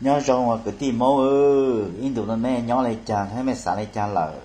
Nyob zoo kwv tij Hmoob, ib ntus no nej nyob li cas thiab mej xav li cas lawm?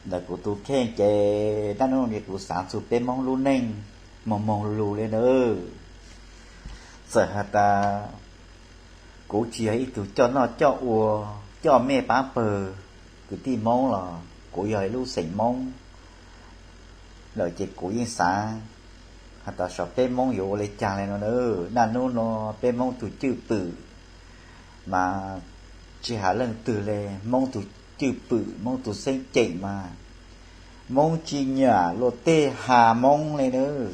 Ntawm kuv tus kheej ces dab hnub no kuv xav txug peb Hmoob lub neej moog moog lug li nawb. Txawm has tas kuv tsis yog ib tug coj noj coj ua, coj mej pab pawg kwv tij Hmoob los kuv yog ib lub xeem Hmoob lawm ces kuv yeej xav has tas saib peb Hmoob yuav ua li cas li no nawb. Dab hnub no peb Hmoob tug cwj pwm mas tsis has leej twg li, Hmoob tug cwj pwm, Hmoob tug xeeb ceem mas Hmoob tsis nyam luag tej has Hmoob li nawb,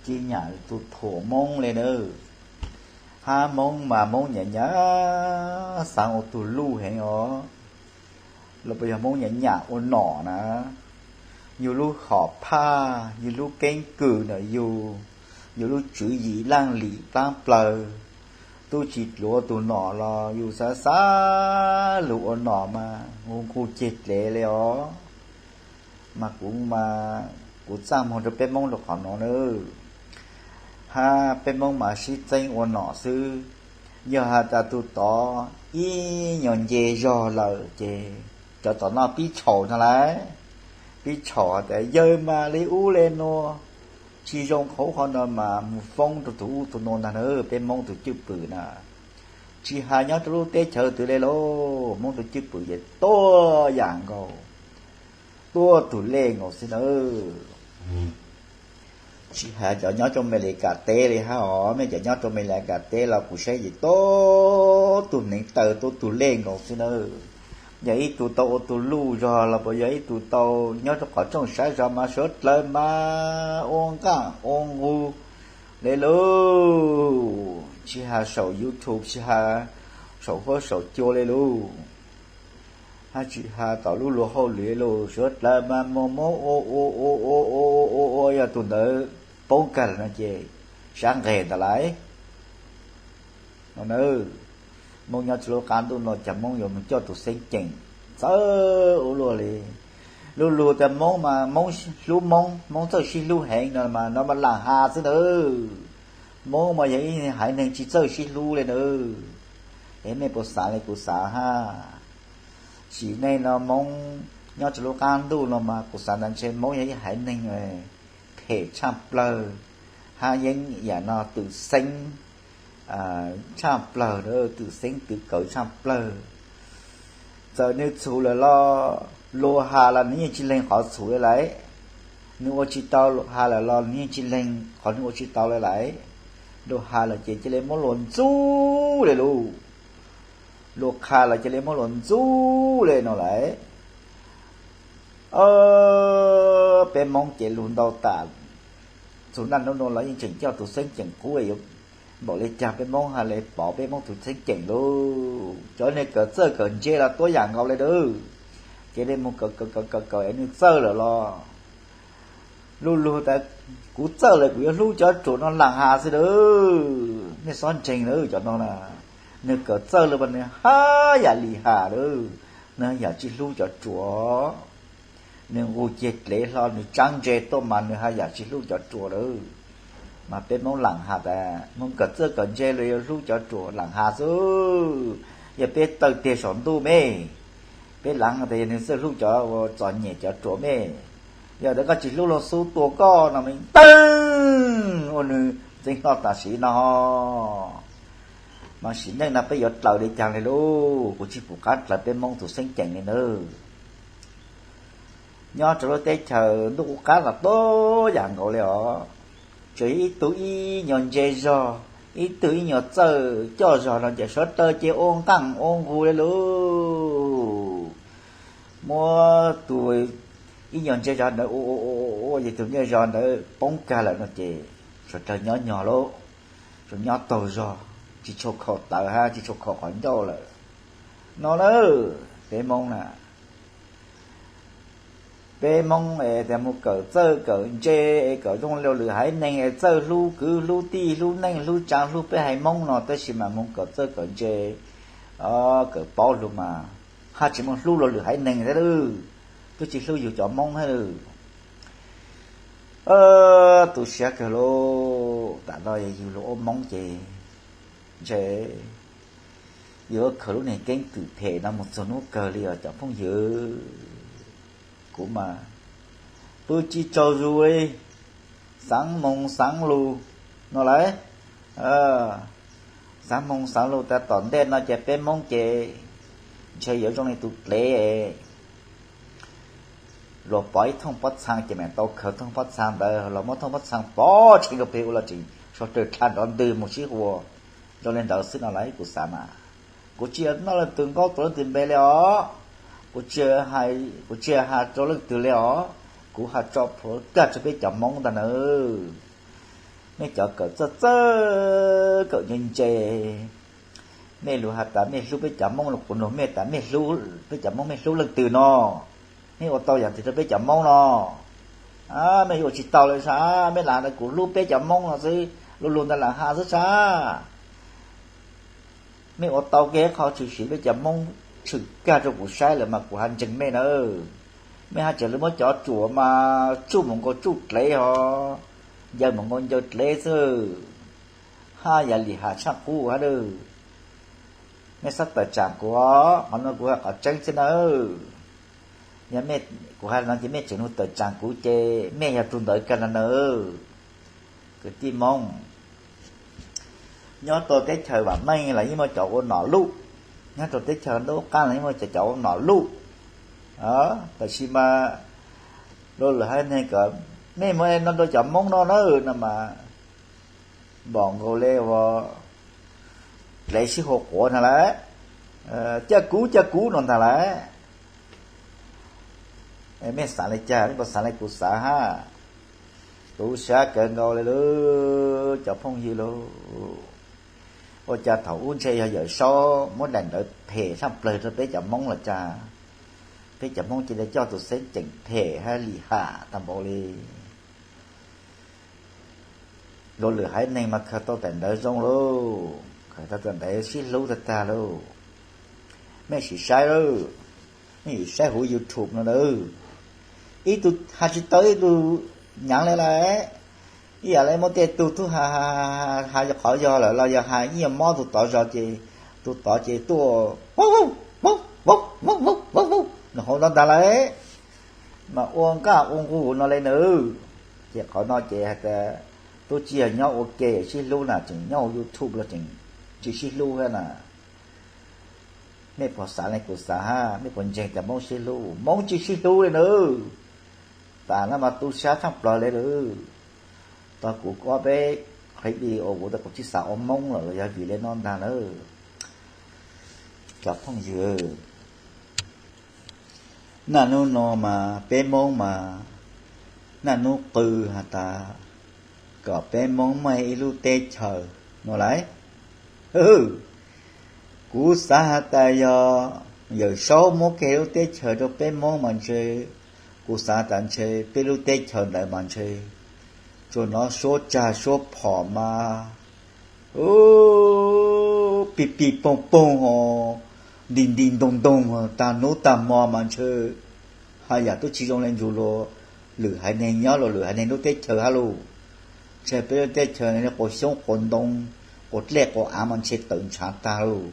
tsis nyam tug thuam Hmoob li nawb. Hab Hmoob mas Hmoob nyam nyam xaav ua tug luj heev os, los puas yog Hmoob nyam nyam ua nom na. Yug lub hom phaj, yug lub keeb kwm ntawm yug, yug lub tswv yim laaj lim plaab plawg, tub tsis dluav tug nom los yug xav xav lug ua nom mas hu nqug ceg dlev li os. Mas kuv, kuv txaj muag rua peb Hmoob rua qhov nuav nawb. Hab peb Hmoob mas sib txeeb ua nom xwb. Yog has tas tug tod ib nyuas nce zog lawm ces cov tom noj pib tshaum ntag lauj. Pib tshaum has tas yawg mas li ub li nuav, tsis zoo qhov ub qhov no mas mus foob rua tug ub tug nuav ntag na. Peb Hmoob tug cwj pwm na, tsis has nyob rua lub teb chaws twg li lauj, Hmoob tug cwj pwm ces tuab yam nkaus, tuab tug lej nkaus xwb nawb. Tsis has cov nyob rua Amelikas teb li hab os, mej cov nyob rua Amelikas teb los kuv saib ces tuab tug hneev taw tuab tug lej nkaus xwb nawb. Yog ib tug tau ua tug luj zog los puas yog ib tug tau nyob rua qhov rooj sab zog mas suav dlawg mas ua nqaaj ua nqug li lauj. Tsis has saum YouTube, tsis has saum huab saum cua li lauj, hab tsis has tom lub luag hauj lwm lauj, suav dlawg mas moog moog ua ua ua ua ua ua ua ua, yog tug ntawd poob kag lawm no ces sab nqeg ntag lauj. No na, Hmoob nyob rua lub qab ntuj no cas Hmoob yuav moog coj tug xeeb ceem txawj ua luaj li. Luj lug tas Hmoob mas Hmoob hlub Hmoob, Hmoob txawj sib hlub heev no mas, no mas laam has xwb nawb. Hmoob mas yog ib haiv neeg tsis txawj sib hlub li nawb. Es mej puas xav li kuv xav hab? Sim neej no Hmoob nyob rua lub qab ntuj no mas kuv xav tas ntshe Hmoob yog ib haiv neeg phem tshaj plawg, hab yeeb yam no twm xeeb tshaj plawg, twm xeeb twm kawm tshaj plawg. Txawm nwg txhum lawm los, luag has los nwg yeej tsis leeg qhov txhum li lawm. Nwg ua tsis tau, luag has lawm los nwg yeej tsis leeg qhov nwg ua tsis tau li lawm. Luag has lawm ces cia li muab luag ntxub li lauj. Luag qha los cia li muab luag ntxub li no lawm. Peb Hmoob ces lug ntau tas, txug naj nub nua los yeej tseem coj tug xeeb ceem qub, yuav npaum li cas peb Hmoob hab le pov peb Hmoob tug xeeb ceem lauj. Cov neeg kawm txawj kawm ntse los tuab yam nkaus li nawb. Ces le moog kawm kawm kawm kawm es nwg txawj lawm los, luj lug tas kuv txawj lawm kuv yuav hlub cov ruam no laam has xwb nawb. Nej xob ntseeg nawb, cov no na, nwg kawm txawj lawm mas nwg haj yam lim has lawm, nwg haj yam tsis hlub cov ruam. Nwg nqug ceg dlev hlo nwg tsaab ntse tuaj mas nwg haj yam tsis hlub cov ruam lawm. Mas peb Hmoob laam has tas Hmoob kawm txawj kawm ntse los yuav hlub cov ruam, laam has xwb. Yog peb tawm tiag saum ntuj me, peb laam tas yog nwg txawj hlub cov uas txom nyem cov ruam me. Yog tas koj tsis hlub luag xub tua koj no me teeb ua nwg ntxeev hlo tam sim no. Mas sim neej no peb yuav dlaws li cas li lauj? Kuv tsis pum qab dlaws peb Hmoob tug xeeb ceem li nawb. Nyob rau lub teb chaws ntuj qub qab los tuab yam nkaus li os. Tsuas yog ib tug ib nyuas ntse zog, ib tug ib nyuas txawj coj zog no ces suav dlawg ces ua nqaaj ua nqug li lauj. Muab tus ib nyuas ntse zog ntawd ua ua ua ua ces tus ntse zog ntawd poob kag lawm no ces suav dlawg nyob nyog lauj, tsuas nyob taug zog, tsis tshua khaum tawv hab tsis tshua khaum qhov ncauj lawm. No na, peb Hmoob na, peb Hmoob es tas mus kawm txawj kawm ntse es kawm zoo li lwm haiv neeg es txawj hlub kwv hlub tij hlub neej hlub tsaa hlub peb haiv Hmoob no, tab sis mas mus kawm txawj kawm ntse, kawm paub lug mas haj tsis muaj hlub luag lwm haiv neeg thiab lawm, twb tsis hlub yug cov Hmoob thiab lawm. Tu siab kawg lauj, tam no yug lug ua Hmoob ces ntshe yuav khaws lub niag keeb kwm phem no mus txog hnub kawg li os cov phooj ywg. Kuv mas pw tsis tsaug zus li, xaav moo xaav lus no lauj. Xaav moo xaav lus tas tom ntej no ces peb Hmoob ces ntshe yuav zoo li tus dlev luag pov ib thooj pob txhaa ces mam tau khaws thooj pob txhaa ntawd los muab thooj pob txhaa pov tshee rau pem ua los tseem sawv daws dlha nrov ntwg mus sib hua zoo li ntawd xwb no lauj. Kuv xav mas kuv tsis yog noj leej twg nkaub tuav leej twg npe li os. Kuv tsis yog has rau leej twg li os. Kuv has tso plhuav kag rau peb cov Hmoob ntag nawb. Mej cov kawm txawj txawj kawm ntse ntse, mej lug has tas mej hlub peb cov Hmoob los kuv nug mej tas mej hlub peb cov Hmoob mej hlub leej twg no? Mej ua tau yam twg rau peb cov Hmoob no? Mej yuav ua tsis tau li sab, mej lam has tas kuv hlub peb cov Hmoob no xwb, lu lug ntawd lam has xwb sab. Mej ua tau kiag qhov tshwm sim peb cov Hmoob tshwm kag rau kuv saib lawm mas kuv has ntseeg mej nawb. Mej haj tseem li muab cov ruam mas tsuj mus nkaus tsuj dlev ho, ncaws mus nkaus ncaws dlev xwb. Haj yam lim ham tshaj qub hab. Mej xav tawm tsam kuv, qhov no kuv has qhov tseeb xwb nawb. Yog kuv has no ces mej tseem lug tawm tsam kuv ces mej yog tug ntawd kag no nawb. Kwv tij Hmoob, nyob rau teb chaws vam meej los yeej muaj cov ua nom luj, nyob rau teb chaws ntuj qab los yeej muaj cov ua nom luj. Tab sis mas luag lwm haiv neeg kom mej muab no rau cov Hmoob no na no mas npaum nkaus li ua dlev sib hua quav ntag lauj, ca kuv ca kuv no ntag lauj. Mej xav li cas, mej puas xav li kuv xav hab? Tu sab kawg nkaus li lauj cov phooj ywg lauj. Ua cas thaum ub ntshe yog Yawm Saub muab daim ntawv phem tshaj plawg rau peb cov Hmoob los cas peb cov Hmoob cia li coj tus xeeb ceem phem hab lim ham tag npaum li. Luag lwm haiv neeg mas khaws tau daim ntawv zoo lauj, khaws tau daim ntawv sib hlub tag tag lauj. Mej sim saib lauj, mej sim saib huv YouTube no lauj. Ib tug has tsis tau ib tug nyaav li lawm. Ib yam li muaj tej tug tub has qhov yog lawm los yog has ib nyuag mob tus tod zog ces tus tod ces tuaj vauv vauv vauv vauv vauv vauv vauv vauv no hauv no ntag lauj. Mas ua nqaj ua nqug no li nawb. Ces qhov no ces has tas tub tsis yog nyob ua ke sib hlub na, tseem nyob ua YouTube los tseem tsis sib hlub thiab na. Mej puas xav li kuv xav hab? Mej puas ntseeg tias Moob sib hlub? Moob tsis sib hlub li nawb. Tas no mas tu sab tshaj plaws li lawm. Tog kuv ob peb clip video kuv tas kuv tsis xav ua Moob lawm los yog vim li no ntag nawb. Cov phooj ywg, naj nub no mas peb Moob mas naj nub qw has tas kom peb Moob muaj ib lub teb chaws no lauj. Kuv xav has tas yog Yawm Saub muab kiag lub teb chaws rau peb Moob mas ntshe, kuv xav tas ntshe peb lub teb chaws ntawd mas ntshe tsuas hnov suab tsag suab phom mas pig pig poog poog os, nti nti ntoog ntoog tag hnub tag hmo mas ntshe haj yam twb tsis zoo li ntsug luag lwm haiv neeg nyob luag lwm haiv neeg lub teb chaws hab lauj. Ntshe peb lub teb chaws quas xyoob quas ntoo, quas dlej quas av mas ntshe tawm ntshaav tag lauj.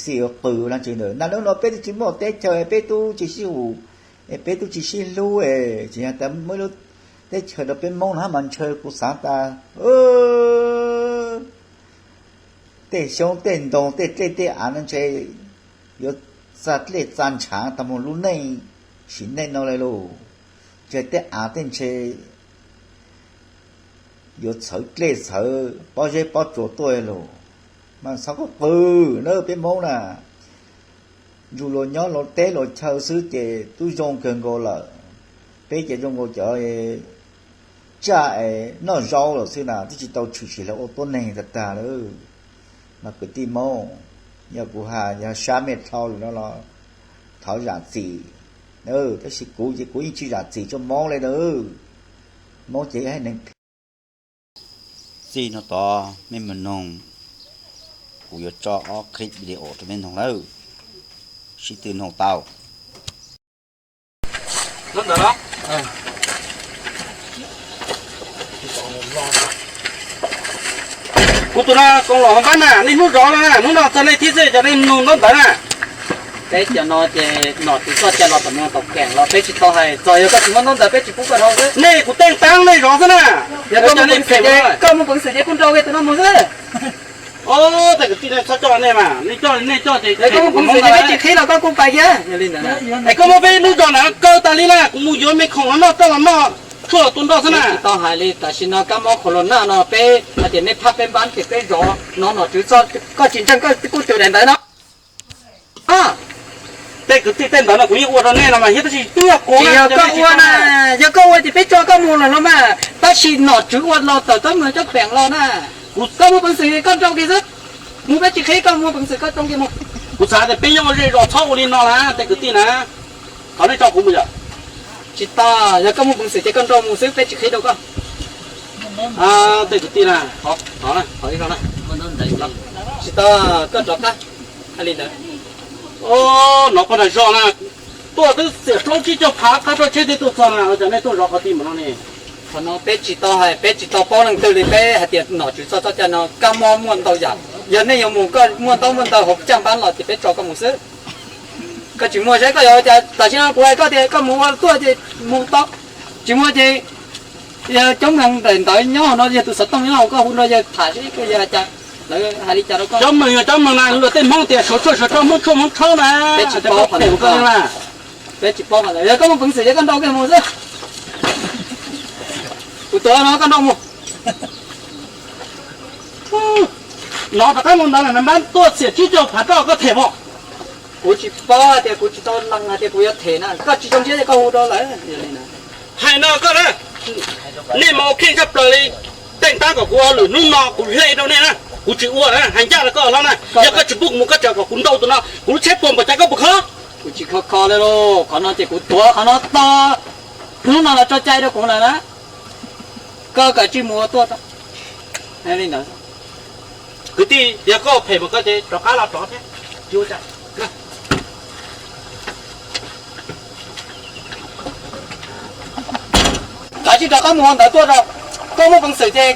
Xij yuav qw na tsis ntawd, naj nub no peb twb tsis muaj teb chaws, peb tub tsis sib hum, peb tub tsis sib hlub, tsis yog tas muaj ib lub teb chaws rau peb Moob no hab mas ntshe kuv xav tas tej xyoob tej ntoo tej dlej tej av no ntshe yuav txaj dlej txaj ntshaav tag mus lub neej sim neej no li lauj. Ntshe tej av tej ntshe yuav txhawv dlej txhawv pob zeb pob tsuas tuaj li lauj. Mas txhob qw na peb Moob na. Ntsug luag nyob luag teb luag chaw xwb ces twb zoo kawg nkaus lawm. Peb ces zoo nkaus cov tsaj es noj zaub lawm xwb na, twb tsis tau tshwm sim los ua tuab neeg tag tag lawm. Mas kwv tij Moob, yog kuv has yog sab mej dhau lawm no los thov zam txim. Tab sis kuv ces kuv yeej tsis zam txim rau Moob li na. Moob ces haiv neeg phem. Txij no tod mej mus noog, kuv yuav tso ob clip video rau mej noog lawm, sib tw noog tau. Kuv tus no koom los hauv npab na, nej hnub zov no na, hnub no txog nej thiab xwb, cov nej nug ntaub ntawv na. Peb cov no ces nom tswv txoj cai los tom no tau keem los peb tsis tau hais, txog yog koj tsis muaj ntaub ntawv peb tsis pub koj dhau xwb. Nej kuv teej tab nej zov xwb na. Yog koj muaj peev xwm ces koj muaj peev xwm ces koj nrau kiag tus no mus xwb. Os, tej kwv tij nej txhob coj nej mas, nej coj nej coj ces koj muaj peev xwm ces peb tsis qhib los koj kuj pais kiag. Es koj muab peb hnub zov na kaw tas li na, kuv mus yuav me khoom los noj, roj los noj, tshuaj los tua nroj xwb na. Tsis tau hais li, tam sim no kab mob corona no peb hais tias nej phaj peb npab ces peb zov no nom tswv txoj, koj tsis ntseeg koj kuj twv daim ntawv no. Tej kwv tij tej ntawd no kuv yeej ua rau nej no mas thiab, tab sis twb yog kuv, yog koj ua na, yog koj ua ces peb tso koj mus lawm los mas, tab sis nom tswv ua los tawm koj mus coj peem los na. Kuv, koj muaj peev xwm koj nrau kiag xwb, mus peb tsis qhib, koj muaj peev xwm koj tsoo kiag mus. Kuv xav tias peb nyob ua zej zos txhob ua li no na tej kwv tij na. Thov nej tso kuv mus yom. Tsis tau, yog koj muaj peev xwm ces koj nrau mus xwb, peb tsis qhib rau koj. Tej kwv tij na, thov, thov na, thov ib zaug na. Tsis tau, koj rov qab. Hais li ntawd. Os, no pog nram zos na, tuaj twb xiam plaub tsib caug phav qab roj tsheb thiaj tuaj txog na, cov nej tuaj zov qhov twg mas no ne. Qhov no peb tsis tau hais, peb tsis tau paub leej twg li, peb hais tias nom tswv txoj txoj cai no kab mob muaj ntau yam. Yog nej yuav mus koj muaj ntaub muaj ntawv hauv caj npab los ces peb tso koj mus xwb. Koj tsis muaj seb koj yuav ua cas, tam sim no kuv hais koj tias koj mus ua tuaj ces mus tau, tsis muaj ces yog coob leej daim ntawv nyob hauv no, yog tus xov tooj nyob hauv, koj hu rau yawg tham seb koj yuav hais cas, lawv hais li cas rau koj. Cov meem yog cov meem na, luag tej Hmoob tias suav tshuaj suav tshuaj, Hmoob tshuaj Hmoob tshuaj na. Peb tsis paub qhov ntawd, yog koj muaj peev xwm ces koj nrau kiag mus xwb. Kuv tuav no koj nrau mus. No rov qab mus ntawd na, npab tuaj xiam tsib caug phav roj koj them mas. Kuv tsis paub hais tias kuv tsis tau lees hais tias kuv yuav them na, koj tsis zoo siab ces koj hu rau lawm. Hais no koj na, nej mas ua kheej tshaj plaws li, teej tab kom kuv ua lwm hnub no kuv hle rau nej na, kuv tsis ua na, hais ncaj rau koj hlob na, yog koj tsis pub kuv mus koj tseem kom kuv nrau tus no, kuv lub tsheb puas npaum cas koj puas kho? Kuv tsis kho kho li lauj, qhov no ces kuv tuav qhov no tag, hnub no lawv tso cai rau kuv lawm na, koj kav tsij mus ua tuaj tso. Li ntawd. Kwv tij, yog koj phem mas koj ces rov qab los rov thiab, tsis ua cas. Kav tsij rov qab mus ua ntawv tuaj tso. Koj muaj peev xwm ces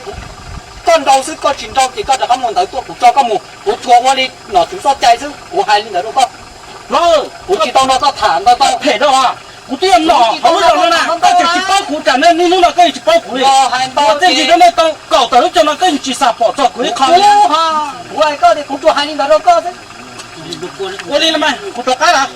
koj nrau xwb, koj tsis nrau ces koj rov qab mus ua ntawv tuaj, kuv tso koj mus, kuv tsuas ua li nom tswv txoj cai xwb, kuv hais li ntawd rau koj. Los, kuv tsis tau nrog koj tham ntau tau. Phem rau, kuv twb yog nom hauv lub zos no na, koj tseem tsis paub kuv, tsam nej niaj hnub no koj yeej tsis paub kuv li. Ua txiaj ntsig rau nej tau kaum tawm lub caug no koj yeej tsis xam pom txog kuv ib qho li. Kuv hais koj tias kuv tsuas hais li ntawd rau koj xwb. Ua li los mas kuv rov qab lawm.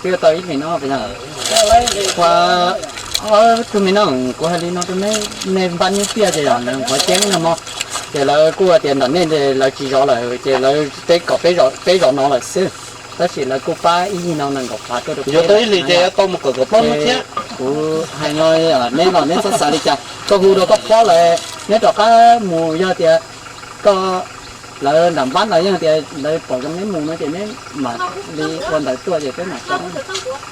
Twb tau ib hlis no, ua ob tug me no kuv hais li no rau nej, nej npab nyuj tiaj ces yog nws qhuav ceeb no mog, ces lawv kuj tias ntawm nej ces lawv tsis zov lawm ces lawv teb kom peb zov no lawm xwb. Tab sis lawv kuj pab ib yig no nees nkaum phav tuaj rau peb. Yuav tau ib hlis ces tau mus kawm kom plaub hnub thiab. Kuv hais no, neb los neb txhob xav li cas, koj hu rau koj phob lawm, neb rov qab mus yog tias koj, lawv nram npab ntawd yog tias lawv pom zoo neb mus no ces neb mam li ua ntawv tuaj ces peb mam tso.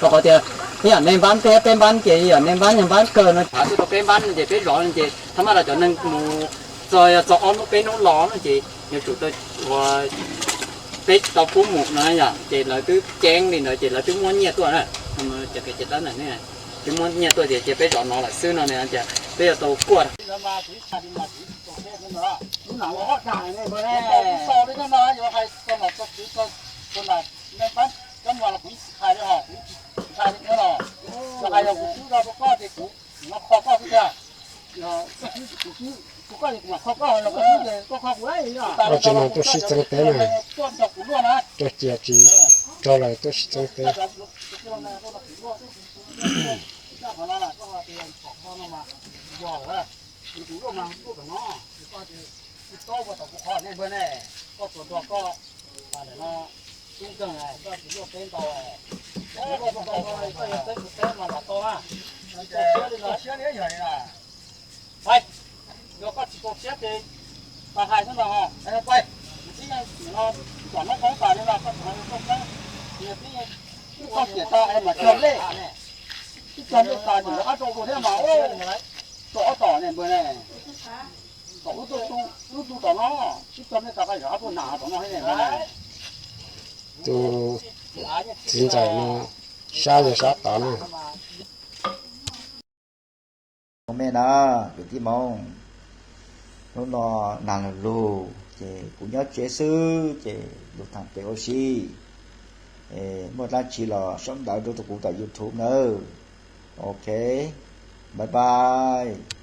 Rau qhov tias ib yam nej npab thiab peb npab ces ib yam nej npab yog npab kawg no, phav tuaj rau peb npab ces peb zov ces thab maj los cov neeg mus txog, yog txog ob hnub peb hnub los no ces yuav tsum tau ua, peb tsis tau pub mus no yom, ces lawv twb ceeb li ntawd ces lawv twb muab nyiaj tuaj na. Cov kev cai dab ntawm ne, twb muab nyiaj tuaj ces cia peb zov no lawm xwb no ne, ces peb yuav tau kuaj. Ua tsis no tuaj sib txeeb teb na, tuaj cia tsis raug lawm tuaj sib txeeb teb. Pais, yog koj tsis txaus siab ces tau hais xwb ntag. Pais, tib no, tom no koj tas li no koj tseem hais koj kheeb, tib koj xiam tau es mam cog lej, tib cog lej tas tseem yuav qab rau dua thiab mas, tau ob tom ne npawg ne. Tom lub tu, lub tu tom no, tib cog lej tas yuav qab rau nam tom no thiab ne npawg ne. Tus txiv ntxawm no sab yog sab tod na. Mej na, kwv tij Hmoob, hnub no nag lug lug ces kuv nyob tsev xwb ces lug thaam pem ua si. Muaj dlaab tsi los sau ntawv rau kuv tom YouTube nawb. Ok, bye bye.